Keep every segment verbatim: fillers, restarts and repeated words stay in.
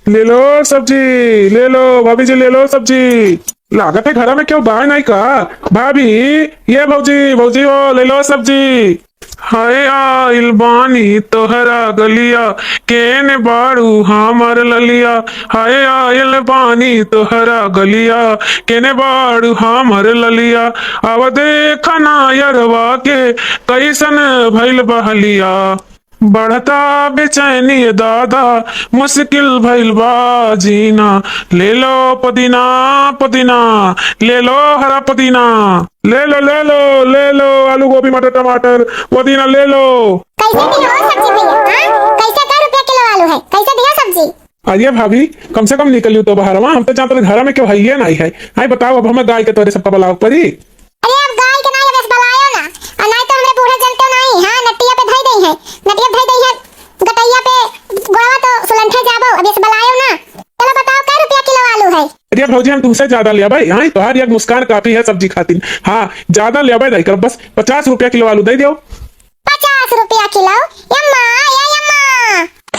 ले लो सब्जी, ले लो भाभी जी, ले लो सब्जी। लागत है घरा में केहू बाय नाई का? भाभी, ये भौजी, भौजी हो, ले लो सब्जी। हाय आइल बानी तोहरा गलिया, केने बाड़ू हमर ललिया। हाय आइल बानी तोहरा गलिया, केने बाड़ू हमर ललिया। अब देखा ना यरवा के, कैसन भइल बहलिया। बढ़ता बेचैनी दादा, मुश्किल भइल बा जीना। ले लो पुदीना, पुदीना, ले लो हरा पुदीना। ले लो, ले लो, ले लो, आलू, गोभी, मटर, टमाटर, पुदीना ले लो। कैसे दिया हो सब्जी भैया? हाँ? कैसे, कै रुपया किलो आलू है? कैसे दिया सब्जी? अरे भाभी, कम से कम निकलियो तो बहरवा, हम तो जानत रहे घरा में केहू हइये नाई है। हाय बताओ, अब हमें गाय के तोरे सबका बलाव परी? अरे अब गाय के नाई, अब एस बलायो ना, और नाई तो हमरे बूढ़े जनते नाई, हाँ, नटिया पे धई दई है, नटिया पे धई दई है, गटैया पे गोड़वा तो सुलंठे जाबो, अब एस बलायो ना। चलो बताओ, कै रुपया किलो आलू है? अरे भौजी, हम तुमसे ज्यादा लेबै, हाँ, तोहार एक मुस्कान काफी है सब्जी खातिर। हाँ, ज्यादा लेबै नाई करब, बस पचास रुपया किलो आलू दे दियो। पचास रुपया किलो? यम्मा, या यम्मा,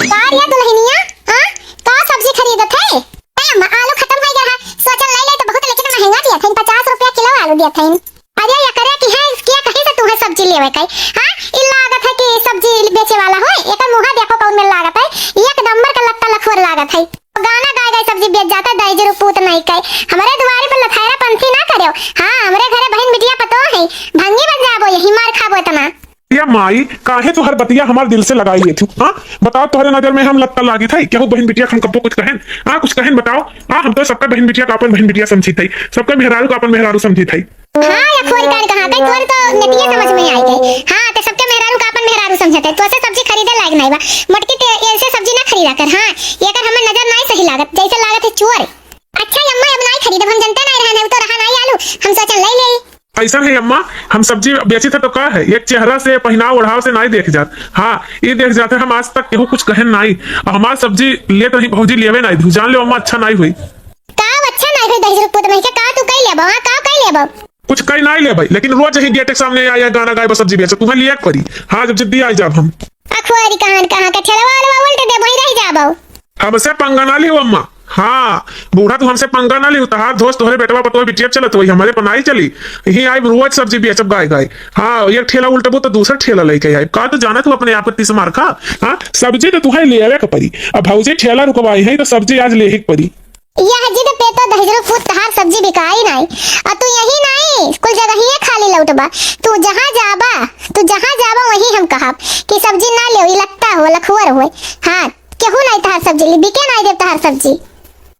का रे दुल्हनिया, हाँ, का सब्जी खरीदत है? ए अम्मा, आलू खत्म होइ गया है, सोचन ले ले तो बहुत, लेकिन महंगा दिया था, पचास रुपया किलो आलू दिया था। अरे एकरे की है, किया कहीं से तू है सब्जी लेवे का? हाँ, ई लागत है कि सब्जी बेचे वाला होय, एकर मुँह देखो कौन में लागत है, एक नंबर का लत्ता लखोर लागत है। गाना गाय गाय सब्जी बेच जाता, दहिजरू पूत नहीं कहे। हमरे दुआरे पर लथायरा पंथी ना करेव। हाँ, हमरे घरे बहिन बिटिया पतोह है, भंगी बन जाबो, यही मार खाबो इतना। या माई, काहे तू हर बतिया हमार दिल से लगाई लेथू? हाँ, बताओ, तोहरे नजर में हम लत्ता लागित है? केहू बहिन बिटिया के हम कब्बो कुछ कहेन? हाँ, कुछ कहेन बताओ? हाँ, हम तो सबका बहिन बिटिया का अपन बहिन बिटिया समझित है, सबका मेहरारू का अपन मेहरारू समझित है। हाँ, या खोरी कान कहाँ कई, तोर तो नतिया समझ में आई गई। हाँ, ते सबके मेहरारू का अपन मेहरारू समझत है, तोसे सब्जी खरीदे लायक नहीं बा। मोटकी ते ऐसे सब्जी ना खरीदा कर। हाँ, ये कर हमें नजर नहीं सही लागत, जैसे लागत है चोर। अच्छा अम्मा, अब नहीं खरीदब, हम जनते नहीं रहन है, वो तो रहा नहीं आलू, हम सोचन ले ले। ऐसा है अम्मा, हम सब्जी बेचित है तो का है, एक चेहरा से, पहनाव ओढ़ाव से नहीं देख जात। हाँ, ये देख जाते हम आज तक केहू कुछ कहेन नहीं। हमार सब्जी लेत रही भौजी, लेवे नहीं दू, जान लो अम्मा, अच्छा नहीं हुई। का अच्छा नहीं हुई दहिजरू पूत नहीं के, का तू कई लेबो? हाँ, का कई लेबो? कुछ कई नहीं लेबै, लेकिन रोज यही गेट के सामने आया गाना गाए, बस सब्जी बेचो, तुम्हें लिए परी। हाँ, जब जिद्दी आई जाब हम। अखबारी कहान कहाँ के ठेलवा वाला उल्टे दे वहीं रह जाबो। हमसे पंगा ना लियो अम्मा। हाँ, बूढ़ा तू हमसे पंगा ना लियो, तहार दोस्त तोहरे बेटवा पतोह बिटिया चलत होई, हमारे पर नाई चली। यही आइब रोज सब्जी बेचब गाय गाय। हाँ, एक ठेला उल्टबो तो दूसर ठेला लेके आइब। का तू जाना तू अपने आप को तीस मार खा? हाँ, सब्जी तो तुहे लेवे के परी। अब भौजी ठेला रुकवाई है तो सब्जी आज लेही के परी। यह जिद पे तो दहिजरू पूत तहार सब्जी बिकाई नाई। और तू यही नाई, कुल जगहिए खाली लौटबा। तू जहाँ जाबा, तू जहाँ जाबा वहीं हम कहब कि सब्जी ना लेओ, ई लत्ता हो, लखुअर होए। हाँ, केहू नाई तहार सब्जी ली, बिके नाई देब तहार सब्जी।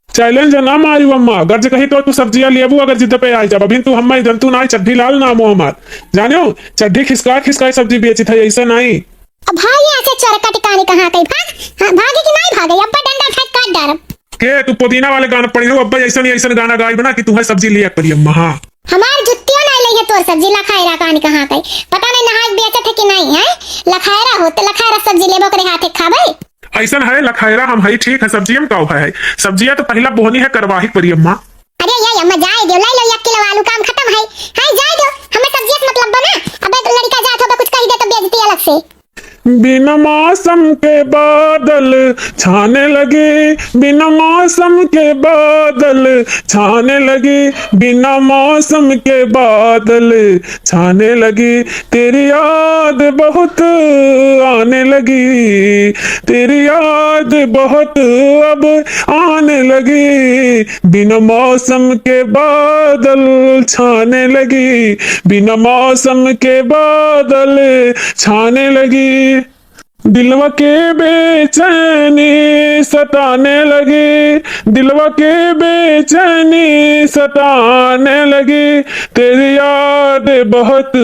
चैलेंज ना मारी अम्मा, गर्ज कही तो तू सब्जिया लेबू अगर जिद पे आई जाब। अभी तू हम्मा जनतू नाई, चड्ढी लाल नाम हो हमार। जाने हो, चड्ढी खिसका खिसका सब्जी बेचित है, ऐसा नाई। अब भाग यहाँ से चोर का टिकाने कहाँ कहीं भाग। हाँ, भागे कि नाई भागे, अब्बा डंडा उठा के काट डारब। के तू पुदीना वाले गाना पढ़ी हो, अब्बा ऐसा नहीं ऐसा गाना गाई बना कि तुम्हें सब्जी लिया पड़ी अम्मा। हाँ। हमार जुत्तियों नाई लई है तोर सब्जी, लखायरा कहानी कहाँ कहीं। पता नहीं नहाए बेचत है कि नहीं है। लखायरा हो तो लखायरा सब्जी लेबो करे हाथे खाबे। ऐसन है लखायरा हम है, ठीक है, सब्जी हम का है, सब्जिया तो पहला बोहनी है करवाही पड़ी अम्मा। अरे या अम्मा जाए दो, ले लो एक किलो आलू, काम खत्म है। है जाए दो, हमें सब्जिया से मतलब बना। अब एक लड़का जात होगा कुछ कही दे तो बेइज्जती अलग से। बिना मौसम के बादल छाने लगे, बिना मौसम के बादल छाने लगे, बिना मौसम के बादल छाने लगे। तेरी याद बहुत आने लगी, तेरी याद बहुत अब आने लगी। बिना मौसम के बादल छाने लगी, बिना मौसम के बादल छाने लगी। दिलवा के बेचैनी सताने लगी, दिलवा के बेचैनी सताने लगी। तेरी याद बहुत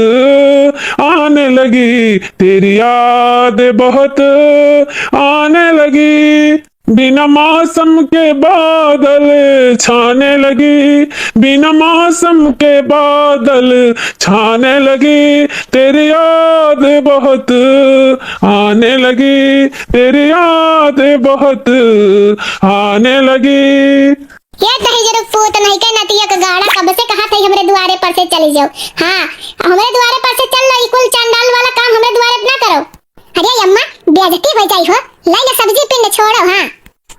आने लगी, तेरी याद बहुत आने लगी। बिना मौसम के बादल छाने लगी, बिना मौसम के बादल छाने लगी। तेरी याद बहुत आने लगी, तेरी याद बहुत आने लगी। ये दहिजरू पूत नहीं के नतिया का गाड़ा कब से कहा था हमरे दुआरे पर से चली जाओ। हाँ, हमरे दुआरे पर से चल लो, ई कुल चंडाल वाला काम हमरे दुआरे ना करो। अरे अम्मा, बेइज्जती हो जाई हो, ले ले सब्जी पिंड छोड़ो। हाँ।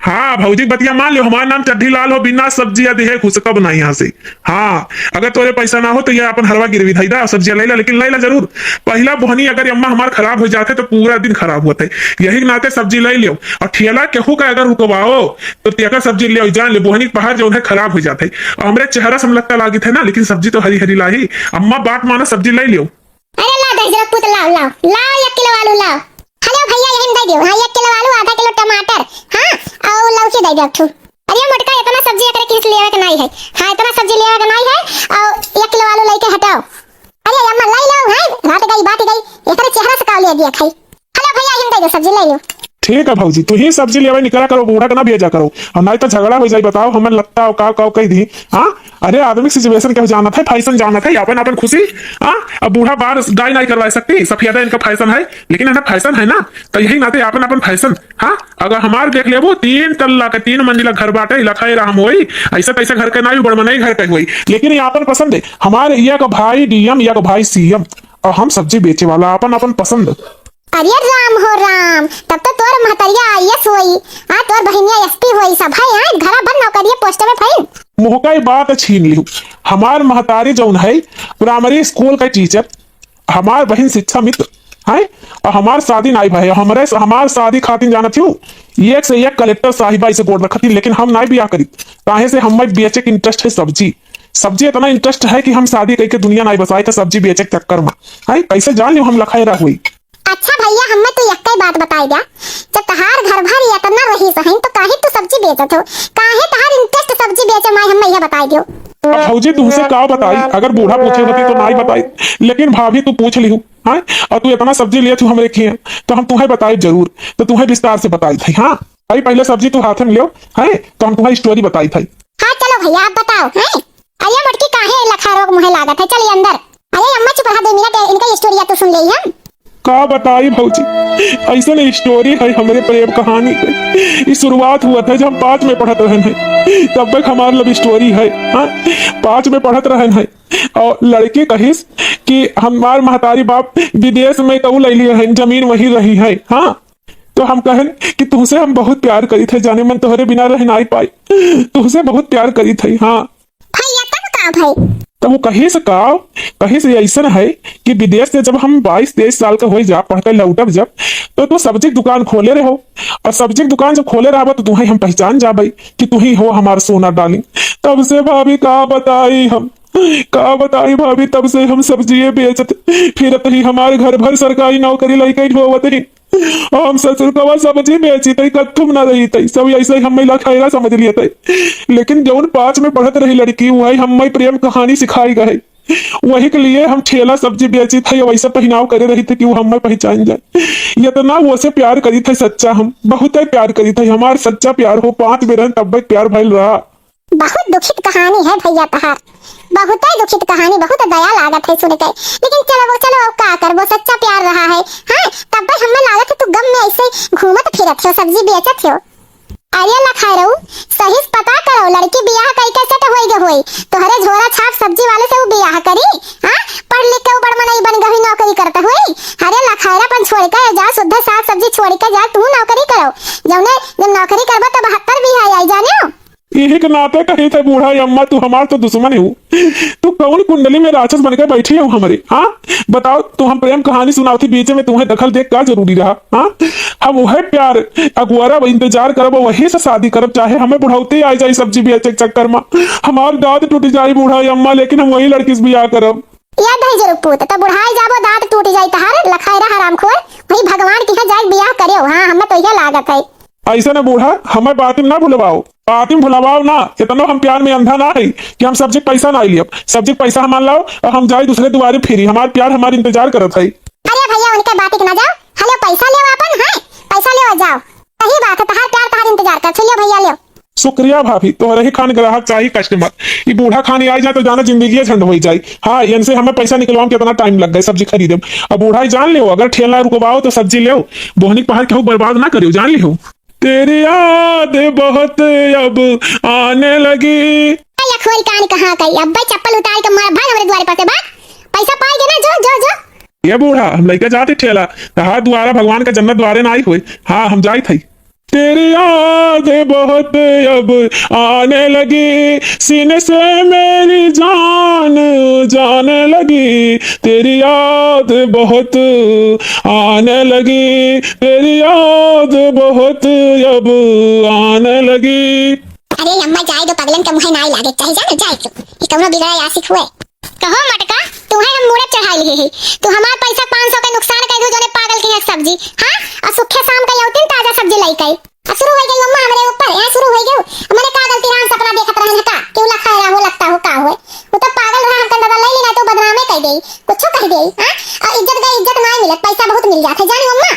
हाँ, भौजी के बतिया मान लियो, हमार नाम चड्ढी लाल हो, बिना सब्जिया दिहे घुसकब ना यहाँ से। हाँ, अगर तोरे पैसा ना हो तो ये अपन हरवा गिरवी धई दा, सब्जिया लइ ला, लेकिन लइ ला जरूर। पहिला बोहनी अगर अम्मा हमार खराब होइ जात है तो पूरा दिन खराब होत है। यही के नाते सब्जी लइ लियो। और ठेला केहू का अगर रुकवाओ तो तेकर सब्जी लियो, जान ले बोहनी के पहाड़ जौन है खराब होइ जात है। और हमरे चेहरा से हम लगता लागित है ना, लेकिन सब्जी तो हरी हरी लाही। अम्मा बात मानो, सब्जी लइ लियो। अरे लाव दहिजरा पूत, लाव, लाव, लाव, एक किलो आलू लाव। हेलो भइया, यही में दइ दियो। हाँ, एक किलो आलू, आधा किलो टमाटर, हाँ, अउ लौकी दइ दियो एक ठू। अरे मोटका, इतना सब्जी एकरे किस लेवे के नाई है। हाँ, इतना सब्जी लेवे के नाई है, अउ एक किलो आलू लइके हटाओ। अरे अम्मा, लइ लाव, हैं, रात गई, बात गई, एकरे चेहरा से काव ले दिया खाई। हेलो भइया, यही में दइ दियो, सब्जी लइ लियो। ठीक है भौजी, तू ही सब्जी लेवे निकला करो, बूढ़ा के ना भेजा करो, और नाई तो झगड़ा होइ जाई। बताओ, हमें लगता हो काव काव कहि दी। हाँ, अरे आदमी के situation केहू जानत है, फैशन जानत है, आपन आपन खुशी। हाँ, अब बूढ़ा बार dye नाई करवा सकती, सफेदा इनका फैशन है, लेकिन है ना फैशन है ना, तो यही नाते आपन आपन फैशन। हाँ, अगर हमार देख लेबो, तीन तल्ला के तीन मंजिला घर बाटे, लखाए राम होई, ऐसा तैसा घर के नाई, बड़मनई घर के होई, लेकिन ये आपन पसंद है। हमार एक भाई डीएम, एक भाई सीएम, और हम सब्जी बेचे वाला, आपन आपन पसंद। अरे राम हो राम, तब तो तोर महतरिया आईएएस होई, आ तोर बहिनिया एसपी होई, सब है, हाँ, घरा भर नौकरिया पोस्ट में फैल। मोहकाई बात छीन लिहू। हमार महतारी जौन है, प्राइमरी स्कूल का टीचर, हमार बहिन शिक्षा मित्र है, और हमार शादी नाई भय, हमरे, हमार शादी खातिर जानत हूँ, एक से एक कलेक्टर साहिबा इसे गोड़ रखती, लेकिन हम नाई बियाह करी। काहे से हमें बेचे के इंटरेस्ट है सब्जी, सब्जी इतना इंटरेस्ट है कि हम शादी करके दुनिया नाई बसाए थे सब्जी बेचे के चक्कर में। है, कैसे जान लियो हम लखाए रह हुई। अच्छा भइया, हम्मे तू यक्कै बात बताई द्या, जब तहार घर भर एतना रहीस हइन, तो काहे तू सब्जी बेचत हो? काहे तहार इंटरेस्ट सब्जी बेचे में, हम्मे यह बताई द्यो। अब भौजी, तुहसे का बताई, अगर बूढ़ा पूछे होती तो नाई बताई, लेकिन भाभी तू पूछ लिहू, हाँ? और तू एतना सब्जी लियत हू हमरे खिए, तो हम तुहे बताई जरूर, तो तुहे विस्तार से बताई थी, हाँ? भाई, पहले सब्जी तू हाथे में लियो, हैं? तो हम तुहे स्टोरी बताई थी। हाँ, चलो भइया, आप बताओ, हैं? अरे मोटकी, काहे लखा रोग मुँहे लागत है? चली अंदर। अरे अम्मा चुप रहा, दो मिनट, इनका स्टोरिया तो सुन लेई हम। का बताई भौजी, ऐसन स्टोरी है हमरे प्रेम कहानी के। ई शुरुआत हुआ था जब हम पाँच में पढ़त रहन है, तब तक हमार लव स्टोरी है। हाँ, पाँच में पढ़त रहन है और लड़की कहिस कि हमार महतारी बाप विदेश में तऊ लैली है, जमीन वहीं रही है। हाँ, तो हम कहन कि तुहसे हम बहुत प्यार करी थे, जाने मन तोहरे बिना रह नाई पाई, तुहसे बहुत प्यार करी थे। हाँ। भइया, तब का भई? तब वो कहिस का, कहिस ऐसन है कि विदेश से जब हम बाईस तेईस साल का होइ जा, पढ़ के लौटब जब, तो तू सब्जी के दुकान खोले रहो, और सब्जी के दुकान जब खोले रहबा तो तुहे हम पहचान जाबे कि तू ही हो हमार सोना डार्लिंग। तब से भाभी का बताई हम, का बताई भाभी, तब से हम सब्जिये बेचत फिरत ही, हमार घर भर सरकारी नौकरी लइके ढोवत ही। हम ससुरकवा सब्जी बेची तई, कत्थुम ना रही तई, सब ऐसे ही हम्मे लखैरा समझ लिए तई। लेकिन जौन पाँच में पढ़त रही लड़की, वही हम्मे प्रेम कहानी सिखाई गए, वही के लिए हम ठेला सब्जी बेची थई, वैसे पहनाव करे रही थी कि वो हम्मे पहचान जाए। इतना वो से प्यार करी थे सच्चा, हम बहुत ही प्यार करी थे, हमार सच्चा प्यार हो, पाँच में रहन तब भी प्यार भइल रहा। बहुत दुखित कहानी है भइया तहार, बहुत ही दुखित कहानी, बहुत दया लागत है सुन के। लेकिन चलो वो, चलो अब का करबो, सच्चा प्यार रहा है। हाँ, तब भी हमें लागत है तू गम में ऐसे घूमत फिरत हो, सब्जी बेचत हो। अरे लखैरऊ, सही से पता करो, लड़की बियाह कई के सेट होई गे होई, तोहरे झोरा छाप सब्जी वाले से वो बियाह करी? हाँ, पढ़ लिख के वो बड़ मनई बन गई, नौकरी करत होई। अरे लखैरा अपन छोड़ के जा, शुद्ध साग सब्जी छोड़ के जा, तू नौकरी करो। जौने जब नौकरी करबो तब बहत्तर भी आई, आई जानियो। इही के नाते कही थे बूढ़ा अम्मा, तू हमार तो दुश्मन हू, तू कौन कुंडली में राक्षस बन के बैठी हो हमरे? हाँ, बताओ, तू हम प्रेम कहानी सुनावती, बीच में तुम्हें दखल देख का जरूरी रहा? हाँ, हम वह प्यार अगुआरा इंतजार करब, वही से शादी करब, चाहे हमें बुढ़ौती आ जाए सब्जी बेचे के चक्कर में, हमार दांत टूट जाए बूढ़ा अम्मा, लेकिन हम वही लड़की से बियाह करब। या दहिजरू पूत, त बुढ़ाई जाबो, दांत टूट जाई तहार, लखैरा हरामखोर, वही भगवान के यहाँ जाए बियाह करेओ। हाँ, हमें तो यह लागत है। ऐसे न बूढ़ा, हमें बातिम ना भुलवाओ, बातिम भुलवाओ ना। इतनो हम प्यार में अंधा ना है कि हम सब्जी के पैसा ना लियब। सब्जी के पैसा हमार लाओ और हम जाई दूसरे दुआरे फिरी। हमार प्यार हमार इंतजार करत है। अरे भइया, उनके बात के ना जाओ। हेलो, पैसा लेओ अपन, हैं? पैसा लेओ, जाओ। सही बात है, तहार प्यार तहार इंतजार कर, लेओ भइया, लेओ। शुक्रिया भाभी, तोहरे ही खान ग्राहक चाही, कस्टमर। ई बूढ़ा खानी आई जाए तो जाना जिंदगी झंड होई जाई। हाँ, इनसे हमें पैसा निकलवाम कितना टाइम लग गए सब्जी खरीदे में। अब बूढ़ा ही जान लियो, अगर ठेला रुकवाओ तो सब्जी लेओ, बोहनी के पहाड़ केहू बर्बाद ना करियो, जान लियो। तेरी याद बहुत अब आने लगी। या खोरी कान कहाँ कई? अब्बे चप्पल उतार के मार भाग हमरे द्वारे पर से भाग। पैसा पाएगे ना, जो, जो, जो। ये बूढ़ा, हम लइके जाते ठेला, तहार द्वारा भगवान का जन्नत द्वारे ना आई होए। हाँ, हम जाई थई। तेरी याद बहुत अब आने लगी, सीने से मेरी जान जाने लगी। तेरी याद बहुत आने लगी, तेरी याद बहुत अब आने लगी। अरे अम्मा, जाए दो, पगलन के मुँहे नाई लागे चाहे, जाए, जाए तू। ई कौनो बिगड़ा आशिक हुए? कहो मटका, तुहे हम मूड़े चढ़ाई लिए ही। तू हमार पैसा पाँच सौ के नुकसान कर दू, जोने पागल की है सब्जी, हाँ? और सुखे शाम का यौतिन ताजा सब्जी लाई कई। अब शुरू हो गई अम्मा हमरे ऊपर, यहाँ शुरू हो गई। मैंने का गलती रहा, हम सपना देखत रहन है का? क्यों लखा रहा हो, लगता हो का हुए? वो तो पागल रहा, हमका दादा ले लेना तो बदनामे कह देई, कुछो कह देई, हाँ? और इज्जत गई, इज्जत ना मिलत, पैसा बहुत मिल जात है, जानी अम्मा?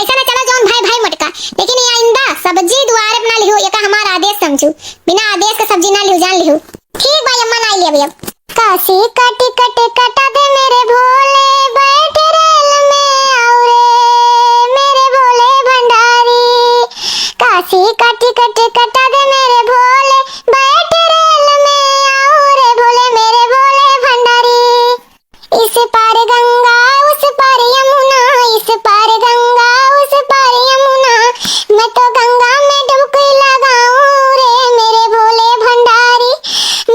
ऐसा ना चलो जौन भाई भाई मटका, लेकिन ये आइंदा सब्जी दुआरे पे ना लिहो, ये का हमार आदेश समझू, बिना आदेश के सब्जी ना लिहो, जान लिहो। ठीक भाई अम्मा, ना लियो अब। काशी का टिकट कटा दे मेरे भोले, बैठ रेल में आओ रे मेरे भोले भंडारी। काशी का टिकट कटा दे मेरे भोले, बैठ रेल में आओ रे भोले मेरे भोले भंडारी। इस पार गंगा, उस पार यमुना, इस पार गंगा, उस पार यमुना, मैं तो गंगा में डुबकी लगाऊं रे मेरे भोले भंडारी,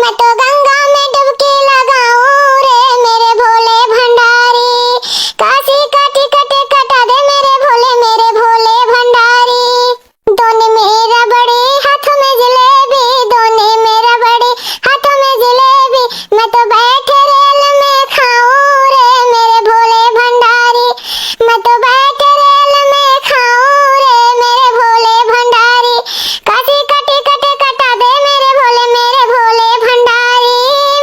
मैं तो गंगा में डुबकी लगाऊं रे मेरे भोले भंडारी। काशी का टिकट कटा दे मेरे भोले, मेरे भोले भंडारी। दोने में रबड़ी, हाथ में जलेबी, दोने में रबड़ी, हाथ में जलेबी, मैं तो बैठ रेल में खाऊं रे मेरे भोले भंडारी, मैं तो बैठ रेल में खाऊं रे मेरे भोले भंडारी। काशी का टिकट कटा दे मेरे भोले, मेरे भोले भंडारी,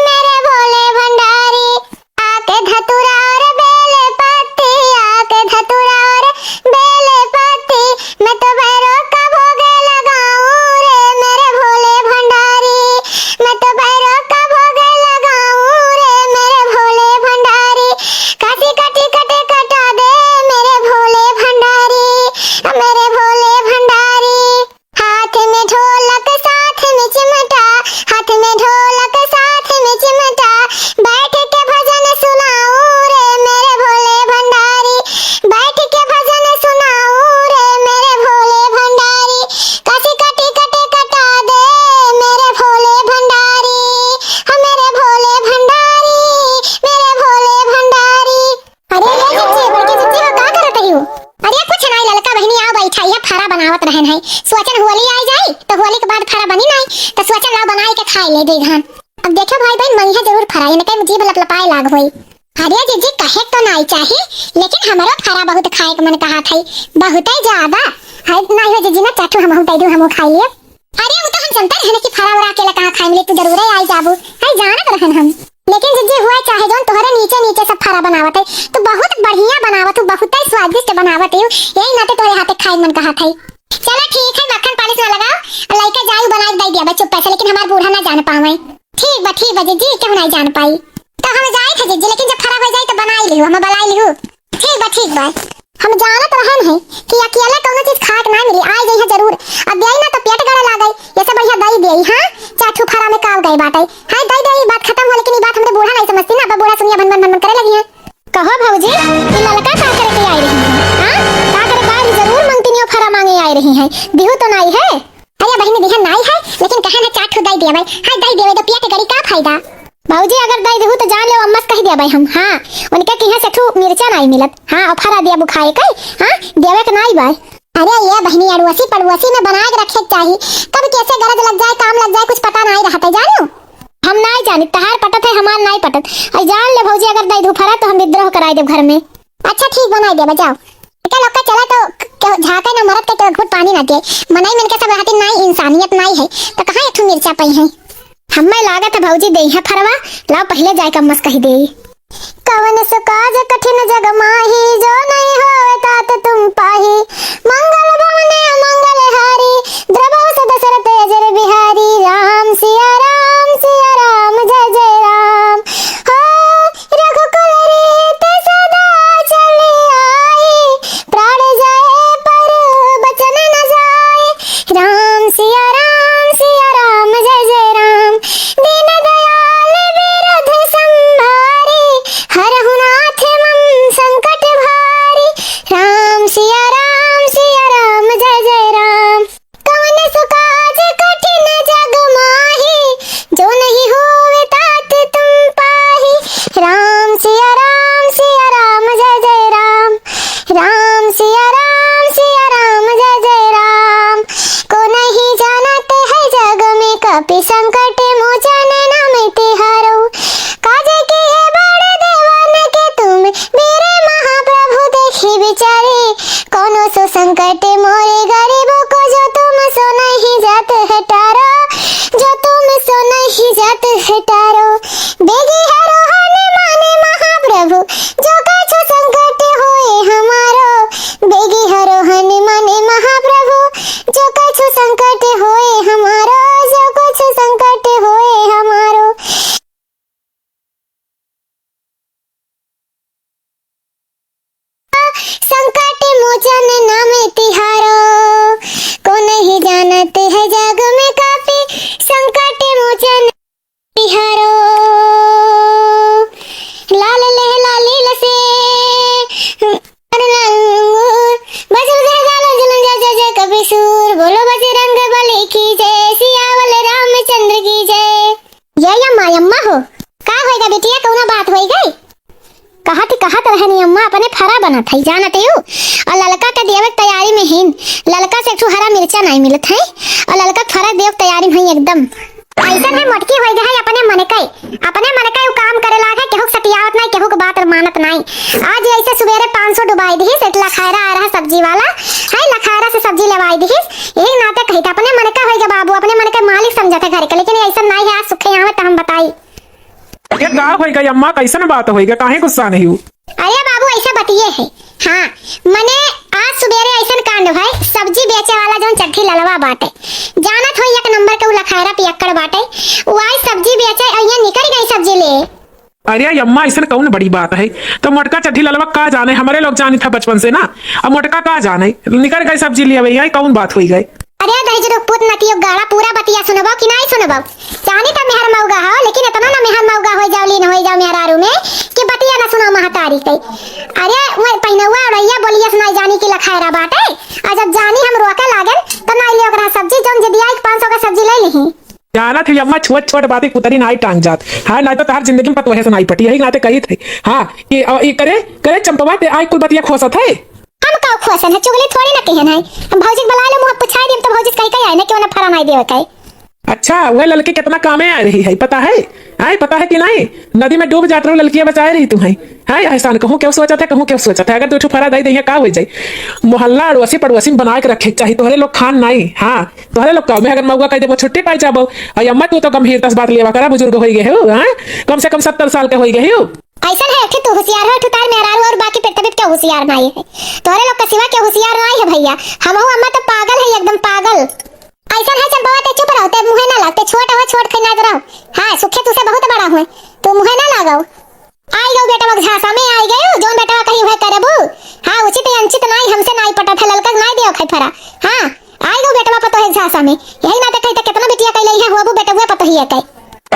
मेरे भोले भंडारी। आके धतूरा और बेल पत्ती, आके धतूरा और बेल पत्ती, मैं तो भैरो का भोग लगाऊं रे मेरे भोले भंडारी, मैं तो भैरो का भोग लगाऊं रे मेरे भोले भंडारी। काशी का टिकट कटा दे मेरे भोले भंडारी, मेरे भोले भंडारी। हाथ में ढोलक साथ में चिमटा, हाथ में ढोलक साथ में चिमटा, बैठ के भजन सुनाऊं रे मेरे भोले भंडारी, बैठ के भजन सुनाऊं रे मेरे भोले भंडारी। काशी का टिकट कटा दे मेरे भोले भंडारी, हाँ मेरे भोले भंडारी, मेरे भोले भंडारी। अरे ये जिज्जी, बड़की जिज्जी हो, का करत रही हो? अरे कुछ नाई ललका बहिनी, आओ बैठा, ये फरा बनावत रहन है। सोचन होली आई जाई, तो होली के बाद फरा बनी नाई, तो सोचन लाओ बनाई के खाई ले दे घान। अब देखो भाई बहन, मैं है जरूर फरा, इनके जीभ लपलपाए लाग होई। अरे जिज्जी, कहे तो नाई चाही, लेकिन हमरो फरा बहुत खाए के मन कहा था, बहुत ही ज्यादा। है नाई हो जिज्जी ना, चाटू हमहू दे दू, हमहू खाई लिए। अरे, वो तो हम जनते रहन कि फरा उरा अकेला कहाँ खाए मिले, तू जरूरे आई जाबू, है जानत रहन हम। लेकिन जिज्जी हुआ चाहे जौन, तोहरे नीचे नीचे सब फरा बनावत है। तू बहुत बढ़िया बनावत हूँ, बहुत ही स्वादिष्ट बनावत हूँ, यही नाते तोहरे हाथे खाए मन कहा था। चलो ठीक है, मक्खन पालिश ना लगाओ, और लइके जाई बनाई दे दिया बच्चों पैसा, लेकिन हमार बूढ़ा ना जान पावे। ठीक बा, ठीक बा जिज्जी, क्यों नहीं जान पाई? तो हम जाए थे जिज्जी, लेकिन जब फरा हो जाए तो बनाई लियो, हम बनाई लियो। ठीक बा, ठीक बा। हम जानत रहन है कि अकेले कौनो चीज खाए के ना मिली, आए जइहे जरूर। अब देई ना तो पेट गड़े लागे, ये सब बढ़िया दई देई, हाँ? चार ठू फरा में काव गए बाटे। हाँ, दई देई, बात खत्म हो, लेकिन ये बात हमरे बूढ़ा नहीं समझती ना, अब बूढ़ा सुनिया भन भन भन भन करे लगी है। कहो भौजी, ये ललका का करे के आई रही है? हाँ? का करे का जरूर मंगतिनियो फरा मांगे आई रही है, दिहू तो नाई है? अरे बहिनी, दिहन नाई है, लेकिन कहन है चार ठू दई देवे। हाँ, दई देवे तो पिया के गड़ी का फायदा? भौजी, अगर दई देहू तो जान ले अम्मा से कह देवे हम। हाँ, उनके किहाँ से ठू मिर्चा नाई मिलत। हाँ, और फरा देबू खाए के। हाँ, देवे के नाई बा। अरे ये बहिनी, अड़ोसी पड़ोसी में बनाए के रखे के चाही, कब कैसे गरज लग जाए, काम लग जाए, कुछ पता नाई रहत है, जानो। हम नाई जानी, तहार पटत है, हमार नाई पटत। और जान ले भौजी, अगर दई देहू फरा तो हम विद्रोह कराई देब घर में। अच्छा ठीक, बनाई देबे, जाओ। एका लोग का चला तो क-, केहू झांके ना मरद के, केहू घूट पानी ना दे। मनई मन के सब रहती नाई, इंसानियत नाई है, तो कहाँ एक ठो मिर्चा पई है? हमें लागत है भौजी देइहे फरवा, लाओ पहिले जाए के अम्मा से कही देई। कवन सो काज कठिन जग माही, जो नहीं होवे तात तुम पाही। मंगल भवन अमंगल हारी, द्रवस दशरथ अजर बिहारी। राम सिया राम सिया राम जय जय राम। हो रघुकुल रीत सदा चली आई, प्राण जाए पर बचन न जाए। राम सिया राम सिया राम जय जय राम। दीन दयाल विरध संभारी, हरहु नाथ मम संकट भारी। राम सिया राम सिया राम जय जय राम। पापी संकट मोचन नाम तिहारो। काज किहे बड़ देवन के तुम, वीर महाप्रभु देखि बिचारे। कौनो सो संकट मोरे गरीबों को, जो तुम सो नहीं जात है टारो, जो तुम सो नहीं जात है टारो। बेगी हरो हनुमान महाप्रभु, जो कछु संकट होए हमारो। बेगी हरो हनुमान महाप्रभु, जो कछु संकट होए हमारो, जो कछु संकट होए हमारो। संकट मोचन नाम तिहारो, को नहीं जानत है जग में काफी। संकट मोचन तिहारो, लाल लहला लील से अंगूर। बजरंग जय जय जय जय कपीसूर, बोलो बजरंग बली की जय, सियावल रामचंद्र की जय। ये अम्मा, अम्मा हो, का होइगा बिटिया, कौनो बात होइगा? कहत ही कहत रहनी अम्मा, अपने फरा बनत है, जानत हू। और ललका के देवे के तैयारी में हीन, ललका से एक ठो हरा मिर्चा नहीं मिलत है, और ललका के फरा देवे के तैयारी में है एकदम। ऐसन है मोटकी होइगा है अपने मन के, अपने मन के उ काम करे लाग है, केहू के सटियावत नहीं, केहू के बात मानत नहीं। आज ऐसे सुबेरे पाँच सौ डुबाई दिहिस, एक लखायरा आ रहा सब्जी वाला, है लखायरा से सब्जी लेवाई दिहिस, यही नाते कही था अपने मन के होइगा बाबू, अपने मन के मालिक समझत है घर के, लेकिन ऐसन नहीं है, आज सुखे यहाँ में तो हम बताई। ये का होइगा अम्मा, कैसन बात होइगा, काहे गुस्सा नहीं हू? अरे बाबू, ऐसा बतिये है। हाँ, मने आज सुबेरे ऐसन कांड भय, सब्जी बेचे वाला जौन चड्ढी ललवा बाटे, जानत हो एक नंबर के उ लखायरा पियक्कड़ बाटे, उ आज सब्जी बेचे अइया निकल गई सब्जी ले। अरे अम्मा, ऐसन कौन बड़ी बात है? तो मोटका चड्ढी ललवा का जाने, हमरे लोग जानी था बचपन से ना। अब मोटका का जाने, निकल गई सब्जी ले, भैया कौन बात होइगा? अरे दहिजरू पूत नतियो गाड़ा, पूरा बतिया सुनबो कि नाई सुनबो? जानी त मेहर मौगा हो, लेकिन इतना ना मेहर मौगा हो जाओ, लीन हो जाओ मेहरारू में कि बतिया ना सुनो महतारी के। अरे वो पहिनौआ अड़ैया बोलिया सुनाई जानी कि लखायरा बाटे। आ जब जानी हम रोके लागन, त नाई ले ओकरा सब्जी, जौन जिदिया एक पाँच सौ का सब्जी ले लिही। जानत ही अम्मा, छोट छोट बातें कुतरी नाई टांग जात। हाँ, नाई तो तहार जिंदगी में पतोहे से नाई पटी, यही नाते कही थे। हाँ, कि अ, ई करे, करे चंपवा, ते आई कुल बतिया खोसत है। हम का खोसन है, चुगली थोड़ी ना कहन है। हम भौजी के बुला ले, मुँह पुछाई दी, हम तो भौजी से कही कही आए ना, क्यों ना फरा नाई देवे कहे। अच्छा, वह ललकी कितना कामे आ रही है, पता है? आए, पता है कि नहीं? नदी में डूब जात रहो, ललकिया बचाए रही तू है। आए, एहसान कहूँ क्यों सोचत है, कहूँ क्यों सोचत है। अगर तू ठो फरा दई दइहे, का हो जाई? मोहल्ला अड़ोसी पड़ोसी में बनाए के रखे के चाही, तोहरे लोग खान नहीं। हाँ, तोहरे लोग का, मैं अगर मौका कह देबो, छुट्टी पाई जाबो। आई अम्मा, तू तो गंभीरता से बात लेवा करा, बुजुर्ग होई गए हो, हाँ? कम से कम सत्तर साल के होई गए हो। ऐसन है, एक ठे तू होशियार हो, एक ठे तार मेहरारू और बाकी पृथ्वी पे केहू होशियार नाई है। तोहरे लोग के सिवा केहू होशियार नाई है भैया। हमहू अम्मा तो पागल है, एकदम पागल। ऐसन है चंपवा, ते चुप रहो, ते मुँहे ना लाग, ते छोट हो, छोट खैनाइत रहो। हाँ, सुखे तू से बहुत बड़ा हुए, तू मुँहे ना लागो। आई गयो बेटवा के झांसा में, आई गयो, जौन बेटवा कही वह करबू। हाँ, उचित अनुचित नाई, हमसे नाई पटत है, ललका के नाई दियो खाई फरा। हाँ, आई गयो बेटवा पतोहे के झांसा में, यही नाते कही त कितना बिटिया कैले है, होबू बेटवा पतोहिया के।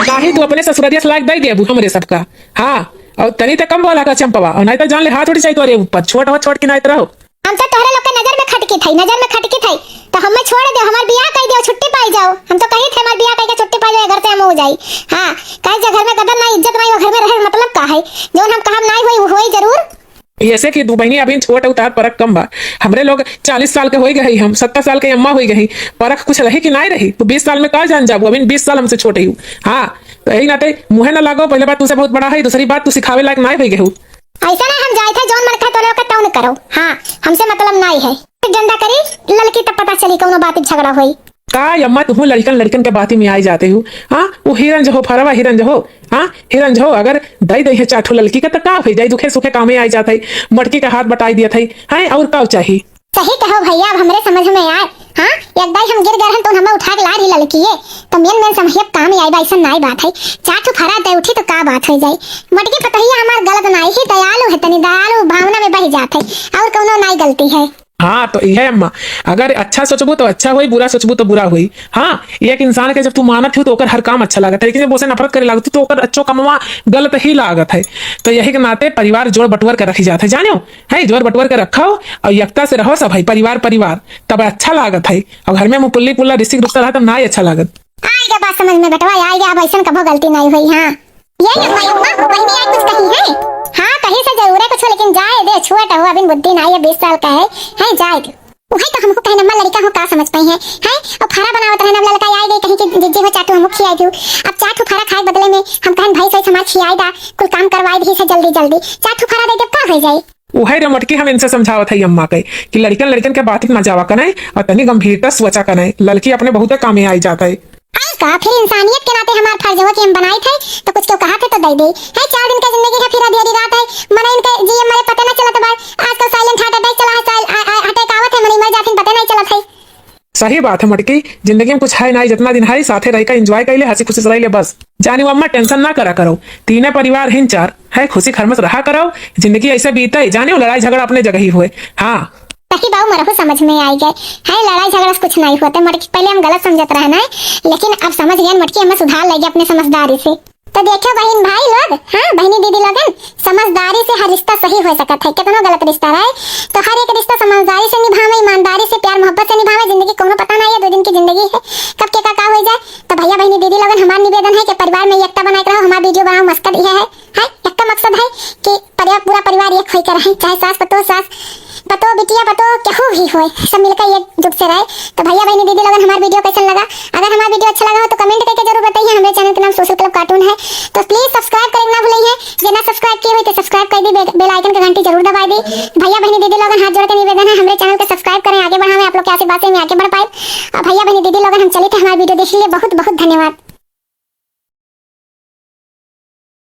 नाही तू अपने ससुररिया से लाग दई देबू हमरे सबका। हाँ, और तनी त कम बोला का चंपवा, और नहीं तो जान ले हाथ उठ जाई तोरे ऊपर, छोट हो छोट खैनाइत रहो। हम तो तोहरे लोग के नजर में खटकी थई, नजर में खटकी थई, तो हमें छोड़ दे, हमार बियाह कर दियो, छुट्टी पाई जाओ। हम तो कही थे हमार बियाह करके छुट्टी पाई जाओ, घर से हम हो जाई। हाँ, कहे जे घर में कदर ना, इज्जत ना, वो घर में रहे मतलब का है? जौन हम कहब ना होई, वो होई जरूर। ऐसे कि दू बहिनी अभी छोट उतार परख कम बा, हमरे लोग चालीस साल के होई गई, हम सत्तर साल के अम्मा होई गई, परख कुछ रही कि नहीं रही? तू बीस साल में का जान जाबू, अभी बीस साल हमसे छोटे हूँ। हाँ, तो यही नाते मुँहे ना लागो, पहले बात तू से बहुत बड़ा है, दूसरी बात तू सिखावे लायक नहीं होई गई। ऐसा ना हम जाए थे, जौन मन कहे तोले ओके तौन करो। हाँ, हमसे मतलब नाई है। डंडा करी, ललकी तब पता चली कौनो बात झगड़ा होई। का अम्मा, तुहू लड़कन लड़कन के बाती में आई जाते हो? हाँ, वो हिरन जो हो, फरवा हिरन जो हो, हाँ, हिरन जो हो, अगर दई दई है चार ठो ललकी के, तो का होई जाई, दुखे सुखे कामे आई जात है, मटकी का हाथ बटाई दिया था, हैं, और का चाही? सही कहो भैया, अब हमरे समझ में आए। हाँ, एक दाई हम गिर गए रहन, तो हमें उठा के ला रही ललकिए, तो मेन मेन समहिया काम ही आई बा, ऐसा नाई बात है। चार ठो फरा दे उठी तो का बात हो जाई। मटकी पतोहिया हमार गलत नाई ही, दयालु है, तनी दयालु भावना में बह जात है, और कौनो नाई गलती है। हाँ, तो इहे अम्मा, अगर अच्छा सोचबू तो अच्छा होई, बुरा सोचबू तो बुरा होई। हाँ, एक इंसान के जब तू मानत हो तो ओकर हर काम अच्छा लागत है, लेकिन जब उसे नफरत करे लागत हो तो ओकर अच्छो कमवा गलत ही लागत है। तो यही के नाते परिवार जोड़ बटुअर के रखी जात है, जानियो। है, जोर बटोर के रखो और एकता से रहो सब, है, परिवार, परिवार, तब अच्छा लागत है। और घर में मुकुल्ली पुल्ला रिसिक रुस्ता रहा, तब ना ही अच्छा लागत। आई गया बात समझ में बेटवा, आई गया, अब ऐसन कभो गलती नहीं हुई। हाँ, ये अम्मा, अम्मा, बहनी आई कुछ कही है? हाँ, कहीं से जरूर है कुछ, लेकिन जाए दे, छोट हो, अभी बुद्धि नहीं है, बीस साल का है, है, जाए दे। वही तो हमको कहना, अम्मा, लड़का हो, का समझ पाई है, है? और फरा बनावत रहना, अब लड़का आई गई, कहीं के जिज्जी हो, चाटू हमहू खियाई दियो। अब चार ठो फरा खाए बदले में हम कहन भाई सही समाज खियाई दा, कुल काम करवाई दी से जल्दी जल्दी। चार ठो फरा दे देब का हो जाई? उहे रे मटकी हम इनसे समझावत है अम्मा के कि लड़कन लड़कन के बात में ना जावा कनै और तनी गंभीरता से सोचा कनै। लड़की अपने बहुते कामे आई जात है। आई का फिर इंसानियत के नाते हमार फर्ज हो कि हम बनाई थे तो कुछ क्यों कहा थे तो दे दे। है चार दिन का जिंदगी है फिर अधेरी रात है। मने इनके जिए मरे पता ना चलत बा। आजकल साइलेंट हार्ट अटैक चला है, साइल-, आ-, आ-, अटैक आवत है, मने मर जाथिन पता नहीं चलत है। सही बात है मटकी, जिंदगी में कुछ है नहीं, जितना दिन है साथे रह के एंजॉय कर ले, हंसी खुशी से रह ले बस। जानी वो अम्मा टेंशन ना करा करो, तीने परिवार हिन चार है, खुशी घर में रहा करो, जिंदगी ऐसे बीते, जानी वो लड़ाई झगड़ा अपने जगह ही हुए। हाँ। सही बाबू मरहू समझ में आई गए है, लड़ाई झगड़ा से कुछ नहीं होते मटकी, पहले हम गलत समझत रहे ना, लेकिन अब समझ गए मटकी, हमें सुधार लेगी अपने समझदारी से। तो देखो बहिन भाई लोग, हाँ बहिनी दीदी लोगन, समझदारी से हर रिश्ता सही हो सकत है। कितनो गलत रिश्ता रहे तो हर एक रिश्ता समझदारी से निभावे, ईमानदारी से, प्यार मोहब्बत से निभावे। जिंदगी कोनो पता नहीं है, दो दिन की जिंदगी है, कब के का का हो जाए। तो भैया बहिनी दीदी लोगन हमार निवेदन है कि परिवार में एकता बनाए के रहो। हमार वीडियो बनाओ मकसद यह है, है एकता मकसद है कि परिवार, पूरा परिवार एक होकर रहे, चाहे सास पतोह, सास पतोह, बिटिया पतोह, केहू भी होए, सब मिलकर एकजुट से रहे। तो भैया बहिनी दीदी लोगन हमार वीडियो कैसन लगा? अगर हमार वीडियो अच्छा लगा हो तो कमेंट करके जरूर बताइए। हमारे चैनल के नाम सोशल क्लब कार्टून है, तो प्लीज सब्सक्राइब करें ना भूलिए। जे ना सब्सक्राइब किए हुए तो सब्सक्राइब कर दी, बे-, बेल आइकन का घंटी जरूर दबा दी। भैया बहिनी दीदी लोगन हाथ जोड़ के निवेदन है, हमारे चैनल के सब्सक्राइब करें, आगे बढ़ावे, आप लोग के आशीर्वाद से हम आगे बढ़ पाए। और भैया बहिनी दीदी लोगन हम चलित है, हमार वीडियो देख लिए, बहुत बहुत धन्यवाद।